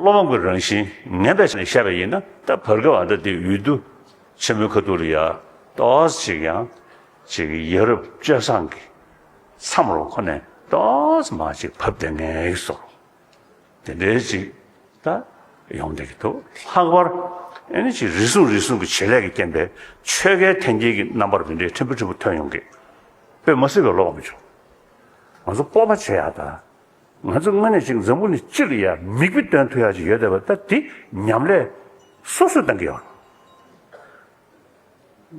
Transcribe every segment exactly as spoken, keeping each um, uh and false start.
བློ་ཕམ་གྱི་རང་བཞིན་ངན་པའི་ཆ་ནས་བཤད་པ་ཡིན་ན། ད་བར་སྐབས་ཨ་ད་དེ་འོས་བསྡུ་ཆེན་མོའི་ཁ་ཐུག་ལ་ཡ་ཏོག་ཙམ་ཅིག་ཡང་ཅིག་ཡ་རབས་སྤྱོད་བཟང་གི་མཚམས་རུ་ཁོ་ནས་ཏོག་ཙམ་མར་ཅིག་བབས་བསྡད་མཁན་གྱི་བཟོ་འོ་དེ་འདྲའི་ཅིག་ད་ཡོང་བསྡད་ཀྱི་འདུག་ལྷག་པར་ཨེ་ནི་ཅིག་རེ་ཟུང་རེ་ཟུང་གི་བྱེད་ལས་ཀྱི་རྐྱེན་པས་ཆོལ་ཁའི་འཐེན་འཁྱེར་གྱི་རྣམ་པ་རུ་དེ་འདྲའི་ཕྲན་བུ་ཕྲན་བུ་ཐོན་ཡོང་གི། དཔེ་མ་སྲིད་པའི་བློ་ཕམ་བྱུང་། ང་ཚོ་སྤོབས་པ་བྱེད་ཡག་དང་། ང་ཚོ་དངོས་གནས་ཅིག་འཛམ་བུ་གླིང་སྤྱི་ལ་ཡ་མིག་དཔེ་སྟོན་ཐུབ་ཡག་ཅིག་ཡོད་བསྡད་པ་ད་དེ་ཉམས་ལེན་སོ་སོས་གཏང་གི་ཡོད།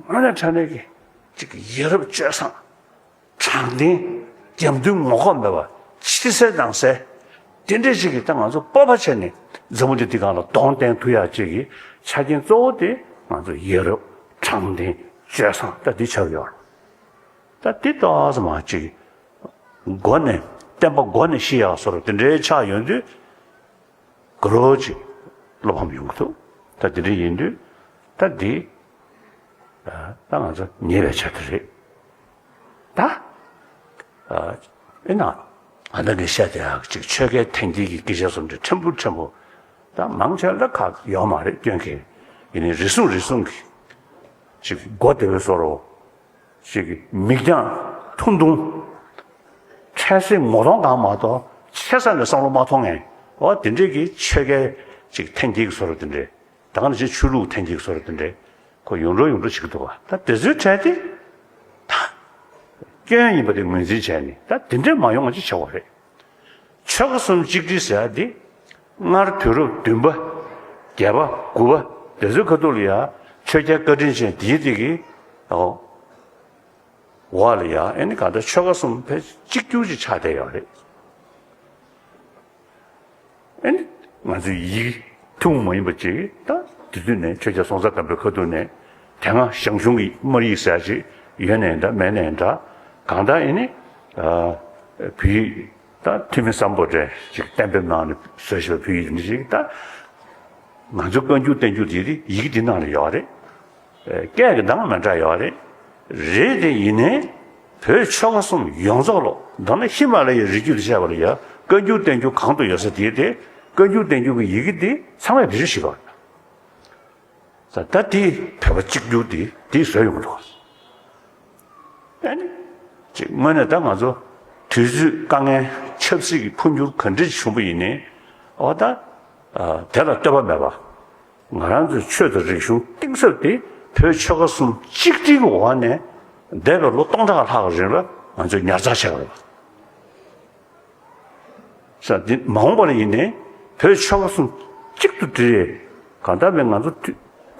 དངོས་གནས་དྲང་གནས་ཀྱི་ཅིག་ཡ་རབས་སྤྱོད་བཟང་། དྲང་བདེན། རྒྱབ་མདུན་ངོ་ལྐོག་མེད་པ། ཕྱི་གསལ་ནང་གསལ། དེ་འདྲས་ཅིག་གིས་ད་ང་ཚོ་སྤོབས་པ་བྱས་ནས་འཛམ་བུ་གླིང་འདི་སྒང་ལ་གདོང་བསྟན་ཐུབ་ཡག་ཅིག་གི་ཆ་རྐྱེན་གཙོ་བོ་དེ་ང་ཚོ་ཡ་རབས་དྲང་བདེན་སྤྱོད་བཟང་ད་འདི་ཆགས་ཡོད། ད་འདི་ཏོག་ཙམ་མར་ཅིག་མགོ་ནས་བསྟན་པ་མགོ་ནས་ཤི་ཡག་བཟོ་འདྲ་དེ་འདྲའི་ཆགས་ཡོང་དུས། དགའ་རབ་ཅིག་བློ་ཕམ་ཡོང་གི་འདུག་ད་དེ་འདྲ་ཡིན་དུས་ད་འདི་ད་ང་ཚོ་ཉེས་པའི་ཆ་དེ་རེད། ད་ཨེ་ན་ཨ་ད་ངས་བཤད་དེ་ཡག་ཅིག་ཆོལ་ཁའི་འཐེན་འཁྱེར་གྱི་སྐད་ཆ་བཟོ་འདྲ་ཕྲན་བུ་ཕྲན་བུ་ད་མང་ཆེ་ལ་ཁག་ཡོད་མ་རེད། སྐྱོན་གྱི་ཡིན་ནའི་རེ་ཟུང་རེ་ཟུང་གི་ཅིག་མགོ་བདེ་བའི་བཟོ་འདྲ། ཅིག་མིག་རྒྱང་ཐུང་ཐུང་། འཕྲལ་སེལ་ངོ་གདོང་གང་མ་གཏོགས་ཆེ་ས་ནས་བསམ་བློ་མ་ཐོངས་མཁན། འོ་དེ་འདྲས་ཀྱི་ཆོལ་ཁའི་ཅིག་འཐེན་འཁྱེར་གྱི་བཟོ་འདྲ་དེ་འདྲས། ད་ག་ནང་བཞིན་ཆོས་ལུགས་འཐེན་འཁྱེར་གྱི་བཟོ་འདྲ་དེ་འདྲས་ཁོ་ཡོང་འགྲོ་ཡོང་འགྲོ་བྱེད་ཀྱི་འདུག་བ། ད་དེ་ཚོའི་གྲས་དེ་ད་སྐྱོན་ཡིན་པ་དེ་ངོས་འཛིན་བྱས་ནས་ད་དེ་འདྲས་མ་ཡོང་བ་ཅིག་བྱ་དགོས་རེད། ཆོལ་ཁ་གསུམ་གཅིག་སྒྲིལ་ཟེར་ཡ་འདི་སྔར་དུས་རབས་བདུན་པ། བརྒྱད་པ། དགུ་པ་དེ་ཚོའི་ཁ་ཐུག་ལ་ཡ་ཆོས་རྒྱལ་བཀའ་དྲིན་ཅན་དེའི་དེ་གི་འོག་ལ་ཡ་ཨེ་ནི་གང་ལྟར་ཆོལ་ཁ་གསུམ་ཕལ་གཅིག་གྱུར་ཅིག་ཆགས་བསྡད་ཡོད་རེད། ཨེ་ནི་ང་ཚོའི་ཡིག་ཐུན་མོང་མ་ཡིན་པ་ཅིག་ད་དེ་དུས་ནས་ཆོས་རྒྱལ་སྲོང་བཙན་སྒམ་པོའི་ཁ་ཐུག་ནས་དེ་སྔ་ཞང་ཞུང་གི་སྨར་ཡིག་ཟེར་ཡ་ཅིག་ཡོད་ནའི་འདྲ་མེད་ནའི་འདྲ། གང་ལྟར་ཨེ་ནི་བོད་ཡིག་ད་ཐུ་མི་སམ་བྷོ་ཊས་ཅིག་གཏན་འབེབས་གནང་ནས་བཟོས་བཞག་པའི་བོད་ཡིག་འདི་ཅིག་ད་ང་ཚོ་བཀའ་འགྱུར་བསྟན་འགྱུར་དེ་ཡིག་འདི་ནང་ལ་ཡོད་རེད། སྐད་ཀྱི་གདངས་མི་འདྲ་ཡོད་རེད། རེད་དེ་ཡིན་ནའི་བོད་ཆོལ་ཁ་གསུམ་ཡོངས་རྫོགས་ལོ་མདོར་ན་ཧི་མ་ལ་ཡའི་རི་རྒྱུད་དུ་བཤད་པ་ལ་ཡ་བཀའ་འགྱུར་བསྟན་འགྱུར་གང་དུ་ཡོད་ས་དེ་དེ་བཀའ་འགྱུར་བསྟན་འགྱུར་གྱི་ཡི་གེ་འདི་ཚང་མས་བེད་སྤྱོད་བྱེད་པ་རེད། ད་ད་དེ་བོད་པ་གཅིག་གྱུར་དེ་དེ་བཟོས་ཡོང་གི་འདུག་ཨ་ནི། ཅིག་དངོས་གནས་ད་ང་ཚོ་དུས་ཚོད་དཀའ་ངལ་ཆབ་སྲིད་ཀྱི་འཕོ་འགྱུར་ག་འདྲ་ཞིག་བྱུང་པ་ཡིན་ནའི་འོ་ད་དེ་ལ་ལྟོས་པ་མེད་པ། ང་རང་ཚོའི་ཆོས་དང་རིག་གཞུང་གཏིང་ཟབ་དེ་བོད་ཆོལ་ཁ་གསུམ་གཅིག་སྒྲིལ་གྱི་འོག་ནས་འདས་པའི་ལོ་སྟོང་ཕྲག་ལྷག་གི་རིང་ལ་ང་ཚོས་ཉར་ཚགས་བྱས་པ་རེད་པ། ས་འདི་མ་འོངས་པ་ལ་ཡིན་ནའི་བོད་ཆོལ་ཁ་གསུམ་གཅིག་ཏུ་སྒྲིལ། གང་ལྟར་མིན་ང་ཚོ་ཐུ་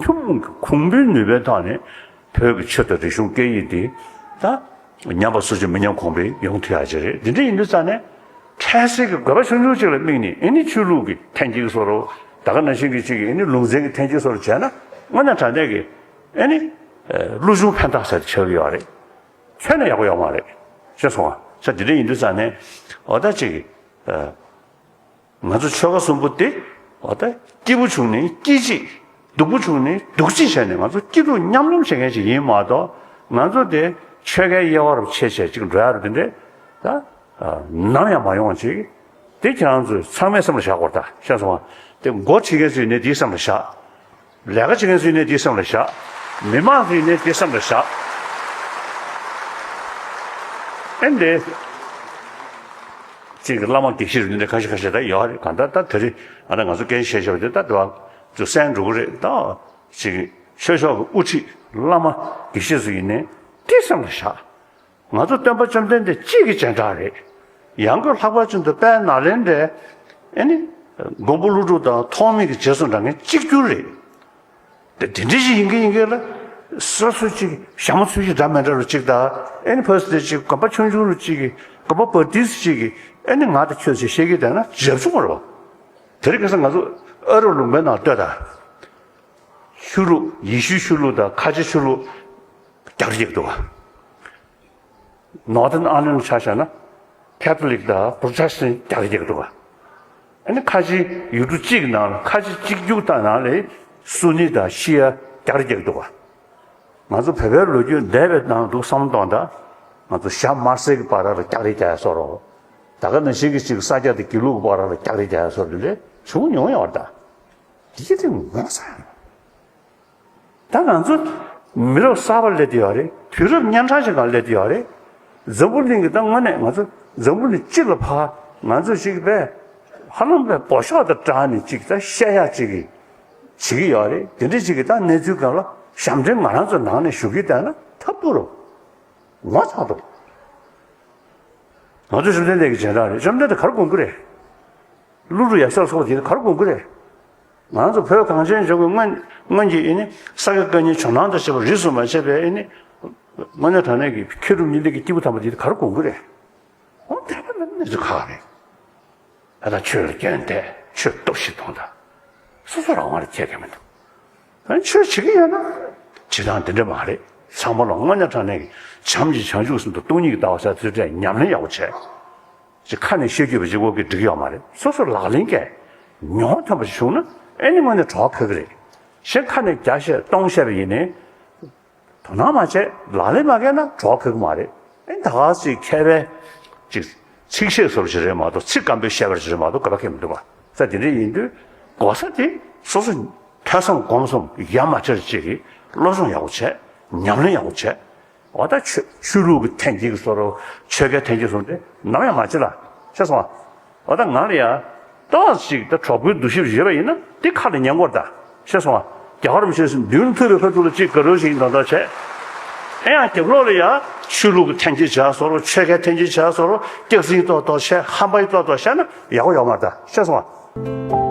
ཐུན་མོང་གི་གོང་བུའི་ནུས་པའི་ཐོག་ནས་བོད་ཀྱི་ཆོས་དང་རིག་གཞུང་སྐད་ཡིག་འདི་ད་ཉམས་པ་སོར་ཆུད་མི་ཉམས་གོང་འཕེལ་ཡོང་ཐུབ་ཡག་ཅིག་རེད། འདི་འདྲ་ཡིན་དུས་ཙང་ནས་འཕྲལ་སེལ་གྱི་དགོས་པ་ཆུང་ཆུང་ཅིག་ལ་དམིགས་ནས་ཨེ་ནི་ཆོས་ལུགས་ཀྱི་འཐེན་འཁྱེར་བཟོ་འདྲ་ད་ག་ནང་བཞིན་གྱི་ཅིག་གིས་ཨེ་ནི་ལུང་ཚན་གྱི་འཐེན་འཁྱེར་བཟོ་འདྲ་བྱས་ན་དངོས་གནས་དྲང་གནས་ཀྱི་ཨེ་ནི་ལོ་ཆུང་ཕན་ཐོགས་ཟེར་ཆགས་ཀྱི་ཡོད་རེད། ཁྱོན་ནས་ཡག་པོ་ཡོད་མ་རེད། ཤེས་སོང་ང་། ས་དེ་འདྲ་ཡིན་དུས་ཙང་ནས་འོ་ད་ཅིག་ང་ཚོ་ཆོལ་ཁ་གསུམ་པོ་དེ་འོ་ད་སྐྱིད་པོ་བྱུང་ནས་སྐྱིད་ཅིག་སྡུག་པོ་བྱུང་ནས་སྡུག་ཅིག་བྱས་ནས་ང་ཚོ་སྐྱིད་སྡུག་མཉམ་མྱོང་བྱེད་མཁན་ཞིག་ཡིན་མ་གཏོགས་ང་ཚོ་དེ་ཆོལ་ཁའི་དབྱེ་བ་རུ་ཕྱེ་བྱས་ཅིག་འགྲོ་ཡ་རུ་དེ་འདྲས་ད་ནམ་ཡང་མ་ཡོང་བ་ཅིག་དེ་ཁྱེད་རང་ཚོས་ཚང་མས་སེམས་ལ་བཞག་དགོས་རེད་ད། ཤེས་སོང་ང་། དེ་འགོ་ཁྲིད་མཁན་ཚོས་ནས་དེའི་སེམས་ལ་བཞག་ལས་ཀ་བྱེད་མཁན་ཚོས་ནས་དེའི་སེམས་ལ་བཞག་མི་མང་ཚོས་ནས་དེའི་སེམས་ལ་བཞག་ཨེ་འདི། ཅིག་གི་བླ་མ་དགེ་བཤེས་རུ་འདི་འདྲ་ཁ་ཤས་ཁ་ཤས་ད་ཡོད་རེད། གང་ལྟར་ད་དེ་རིང་ཨ་ད་ང་ཚོ་སྐད་ཆ་བཤད་བཞག་པ་དེ་ད་དུ་བ་ཚོ་གསན་འགྲོ་གི་རེད་ད། ཅིག་ཆོས་ཕྱོགས་ཀྱི་དབུ་ཁྲིད་བླ་མ་དགེ་བཤེས་ཚོ་ཡིན་ནའི་དེ་སེམས་ལ་བཞག་ང་ཚོ་སྟོན་པ་བཅོམ་ལྡན་འདས་གཅིག་གི་སྤྱན་དྲངས་རེད། ཡང་སྒོས་ལྷག་པར་ཅན་དུ་དཔལ་ནཱ་ལེནྡྲའི་ཨེ་ནི་མགོན་པོ་ཀླུ་སྒྲུབ་དང་ཐོགས་མེད་ཀྱི་རྗེས་སུ་འབྲང་མཁན་གཅིག་གྱུར་རེད། དེ་དེ་འདྲ་ཞིག་ཡིན་གི་ཡིན་གི་ལ། སོ་སོ་གཅིག་ཞྭ་མོ་ཚུལ་བཞིན་འདྲ་མི་འདྲ་རུ་གཅིག་དང་ཨེ་ནི་ཕ་སི་དེ་གཅིག་དགོན་པ་ཆུང་ཆུང་རུ་གཅིག་གི་དགོན་པ་བར་ཏིས་གཅིག་གི་ཨེ་ནི་ང་དང་ཁྱོད་ཅིག་བཤད་ཀྱི་བསྡད་ན་རབ་བྱུང་བ་རེད་བ། དེ་རིང་ཁ་སང་ང་ཚོ་ཨ་རབ་ལུང་པའི་ནང་ལྟོས་དང་། ཆོས་ལུགས་ཡེ་ཤུའི་ཆོས་ལུགས་དང་ཁ་ཆེ་ཆོས་ལུགས་རྒྱག་རེས་རྒྱག་གི་འདུག་བ། Northern Ireland ཆ་བཞག་ན་Catholic དང་Protestant རྒྱག་རེས་རྒྱག་གི་འདུག་བ། ཨ་ནི་ཁ་ཆེ་ཡུལ་གྲུ་གཅིག་གི་ནང་ལ་ཁ་ཆེ་གཅིག་གྱུར་དང་ནང་ལ་སུ་ནི་དང་ཤི་ཡ་རྒྱག་རེས་རྒྱག་གི་འདུག་བ། ང་ཚོ་བོད་པའི་ལོ་རྒྱུས་འདས་པའི་ནང་འདུག་བསམ་བློ་གཏོང་དང་། ང་ཚོ་ཞྭ་དམར་སེར་གྱི་བར་ལ་རྒྱག་རེས་རྒྱག་ཡ་བཟོ་འདྲ། ད་ག་ནང་བཞིན་གྱི་ཅིག་ས་སྐྱ་དང་དགེ་ལུགས་ཀྱི་བར་ལ་རྒྱག་རེས་རྒྱག་ཡ་བཟོ་འདྲ་ལས། བྱུང་མྱོང་ཡོད་རེད་ད། དེ་དེ་ངོ་ཚ་ཡང་། ད་ང་ཚོ་མི་རབས་གསར་པ་སླེབས་བསྡད་ཡོད་རེད། དུས་རབས་གཉན་འཕྲང་ཞིག་ནང་སླེབས་བསྡད་ཡོད་རེད། འཛམ་བུ་གླིང་གི་ད་དངོས་གནས་ང་ཚོ་འཛམ་བུ་གླིང་སྤྱི་ལ་ཕར་ང་ཚོ་ཅིག་པས་ཧ་ལམ་པས་འབོ་ཤོག་དང་སྦྲགས་ནས་ཅིག་ད་བཤད་ཡག་ཅིག་གི་བྱེད་ཀྱི་ཡོད་རེད། དེ་འདྲ་ཅིག་གི་ད་གནས་ཚུལ་སྒང་ལ་ཞབས་འདྲེན་ང་རང་ཚོ་ནང་ནས་ཞུ་གི་བསྡད་ན་ཐབས་སྡུག་རེད། ངོ་ཚ་འདུག་ང་ཚོ་བཅོམ་ལྡན་འདས་ཀྱི་སྦྱིན་བདག་རེད། བཅོམ་ལྡན་འདས་ག་རེ་དགོངས་ཀྱི་རེད། ཀླུ་སྒྲུབ་ཡབ་སྲས་ལ་སོགས་པ་དེ་ག་རེ་དགོངས་ཀྱི་རེད། ང་ཚོ་བོད་གངས་ཅན་ལྗོངས་ཀྱི་སྔོན་སྔོན་གྱི་ཨེ་ནི་ས་དགེ་བཀའ་རྙིང་ཇོ་ནང་དང་བཅས་པ་རིས་སུ་མ་ཆད་པའི་ཨེ་ནི་དངོས་གནས་དྲང་གནས་ཀྱི་མཁས་གྲུབ་གཉིས་ལྡན་གྱི་སྐྱེས་བུ་དམ་པ་དེ་ག་རེ་དགོངས་ཀྱི་རེད། འོ་དེ་ལ་མི་ཚོ་ཁག་རེད། ད་ལྟ་ཆོས་ལ་སྐྱོན་དེ་ཆོས་སྟོབས་ཤིག་མཐོང་ད། སོ་སོ་རང་དབང་ལ་ཁྱད་ཀྱང་མི་འདུག་ཨ་ནི་ཆོས་བྱེད་ཀྱི་ཡོད་ན། བྱེད་སྟངས་དེ་འདྲ་མ་རེད། ཚང་མ་ལ་དངོས་གནས་དྲང་གནས་ཀྱི་བྱམས་ཀྱི་བྱང་ཆུབ་སེམས་དང་སྟོང་ཉིད་ཀྱི་ལྟ་བ་ཟེར་ཚུལ་ཁྲིམས་ཉམས་ལེན་ཡག་པོ་བྱས། ཅིག་ཁ་ནས་བཤད་རྒྱུ་བ་ཅིག་འོག་གི་འགྲིག་གི་ཡོད་མ་རེད། སོ་སོ་ལག་ལེན་གྱིས་མྱོང་ཐོན་པ་ཞིག་བྱུང་ན་ཨེ་ནི་དངོས་གནས་གྲོགས་ཁ་གི་རེད། གཞན་ཁ་ནས་བརྒྱ་བཤད་སྟོང་བཤད་པ་ཡིན་ནའི། དོ་སྣང་མ་བྱས་ལག་ལེན་མ་བཀལ་ན་གྲོགས་ཁ་གི་མ་རེད། ཨེ་ད་ག་ཅིག་མཁས་པའི་ཅིག་ཚིག་བཤད་བཟོ་འདྲ་ཞིག་རེད་མ་གཏོགས་ཚིག་སྐམ་པོའི་བཤད་པ་ཞིག་རེད་མ་གཏོགས་ག་པ་གལ་མི་འདུག་པ། ས་དེ་འདྲ་ཡིན་དུས་གོ་ས་དེ་སོ་སོ་ཐོས་བསམ་སྒོམ་གསུམ་ཡ་མ་བྲལ་ཅིག་གི་སློབ་སྦྱོང་ཡག་པོ་བྱས། ཉམས་ལེན་ཡག་པོ་བྱས། འོ་ད་ཆོས་ཆོས་ལུགས་ཀྱི་འཐེན་འཁྱེར་གྱི་བཟོ་འདྲ། ཆོལ་ཁའི་འཐེན་འཁྱེར་བཟོ་འདྲ་ནམ་ཡང་མ་བྱེད་ལ། ཤེས་སོང་ང་། འོ་ད་ང་ལ་ཡ་ཏོག་ཅིག་ད་གྲོགས་པོའི་འདུ་ཤེས་ཡོད་པ་ཡིན་ན་དེ་ཁ་ལ་ཉན་དགོས་རེད་ད། ཤེས་སོང་ང་། རྒྱལ་བ་རིན་པོ་ཆེ་མདུན་ཐུག་པའི་ཁ་ཐུག་ལ་ཅིག་དགའ་རོགས་ཤིག་ཡིན་དང་ད་བྱས། ཨེ་ཡང་རྒྱབ་ལོགས་ལ་ཡ་ཆོས་ལུགས་ཀྱི་འཐེན་འཁྱེར་བྱས་བཟོ་འདྲ། ཆོལ་ཁའི་འཐེན་འཁྱེར་བྱས་བཟོ་འདྲ། སྐྱག་རྫུན་ཏོག་ཏོག་བཤད། ཧམ་པ་ཡི་ཏོག་ཏོག་བཤད་ན་ཡག་པོ་ཡོད་མ་རེད་ད། ཤེས་སོང་ང་།